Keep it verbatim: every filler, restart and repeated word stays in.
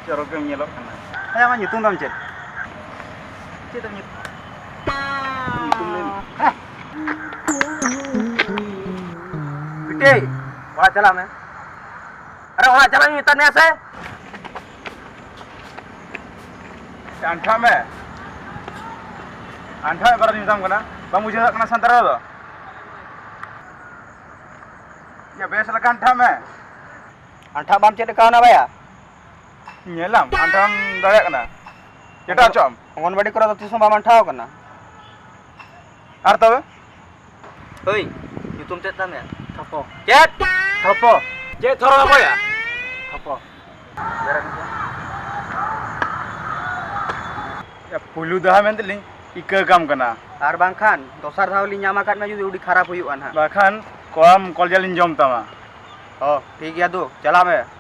ᱪᱚᱨᱚᱠ ᱜᱮᱢ ᱧᱮᱞᱚᱜ ᱠᱟᱱᱟ᱾ ᱦᱮᱸ, ᱟᱢᱟᱜ ᱧᱩᱛᱩᱢ ᱫᱚ ᱪᱮᱫ? ᱪᱮᱫ ᱮᱢ ᱧᱩᱛᱩᱢ? ᱧᱩᱛᱩᱢ ᱞᱟᱹᱭ ᱢᱮ᱾ ᱦᱮᱸ᱾ ᱵᱤᱴᱤ, ᱚᱲᱟᱜ ᱪᱟᱞᱟᱜ ᱢᱮ᱾ ᱟᱨᱮ, ᱚᱲᱟᱜ ᱪᱟᱞᱟᱜ ᱤᱧ ᱢᱮᱛᱟᱫ ᱢᱮᱭᱟ ᱥᱮ? ᱟᱱᱴᱷᱟᱜ ᱢᱮ᱾ ᱟᱱᱴᱷᱟᱜ ᱢᱮ, ᱵᱟᱨᱚᱧ ᱢᱮᱛᱟᱢ ᱠᱟᱱᱟ᱾ ᱵᱟᱢ ᱵᱩᱡᱷᱟᱹᱣ ᱫᱟᱲᱮᱭᱟᱜ ᱠᱟᱱᱟ ᱥᱟᱱᱛᱟᱲ ᱨᱚᱲ ᱫᱚ? ᱭᱟ, ᱵᱮᱥ ᱞᱮᱠᱟ ᱟᱱᱴᱷᱟᱜ ᱢᱮ᱾ ᱟᱱᱴᱷᱟᱜ ᱵᱟᱢ ᱪᱮᱫ ᱠᱟᱣᱱᱟ ᱵᱟᱭᱟ? ᱧᱮᱞᱟᱢ, ᱟᱱᱴᱷᱟᱢ ᱫᱟᱲᱮᱭᱟᱜ ᱠᱟᱱᱟ᱾ ᱮᱴᱟᱜ ᱦᱚᱪᱚᱜ ᱟᱢ᱾ ᱚᱝᱜᱚᱱᱵᱟᱲᱤ ᱠᱚᱨᱮ ᱫᱚ ᱛᱤᱥ ᱦᱚᱸ ᱵᱟᱢ ᱟᱱᱴᱷᱟᱣ ᱠᱟᱱᱟ᱾ ᱟᱨ ᱛᱚᱵᱮ? ᱦᱳᱭ, ᱧᱩᱛᱩᱢ ᱪᱮᱫ ᱛᱟᱢ ᱭᱟ? ᱴᱷᱚᱯᱚ᱾ ᱪᱮᱫ? ᱴᱷᱚᱯᱚ᱾ ᱪᱮᱫ ᱛᱷᱚᱨᱚ ᱴᱷᱚᱯᱚᱭᱟ? ᱴᱷᱚᱯᱚ᱾ ᱭᱟ, ᱯᱩᱭᱞᱩ ᱫᱷᱟᱣ ᱢᱮᱱᱛᱮ ᱞᱤᱧ ᱤᱠᱟᱹ ᱠᱟᱢ ᱠᱟᱱᱟ᱾ ᱟᱨ ᱵᱟᱝᱠᱷᱟᱱ ᱫᱚᱥᱟᱨ ᱫᱷᱟᱣ ᱞᱤᱧ ᱧᱟᱢ ᱟᱠᱟᱫ ᱢᱮ, ᱡᱩᱫᱤ ᱟᱹᱰᱤ ᱠᱷᱟᱨᱟᱯ ᱦᱩᱭᱩᱜᱼᱟ ᱱᱟᱦᱟᱜ᱾ ᱵᱟᱠᱷᱟᱱ ᱠᱚᱲᱟᱢ ᱠᱚᱞᱡᱟ ᱞᱤᱧ ᱡᱚᱢ ᱛᱟᱢᱟ᱾ ᱚ, ᱴᱷᱤᱠ ᱜᱮᱭᱟ ᱫᱩ, ᱪᱟᱞᱟᱜ ᱢᱮ᱾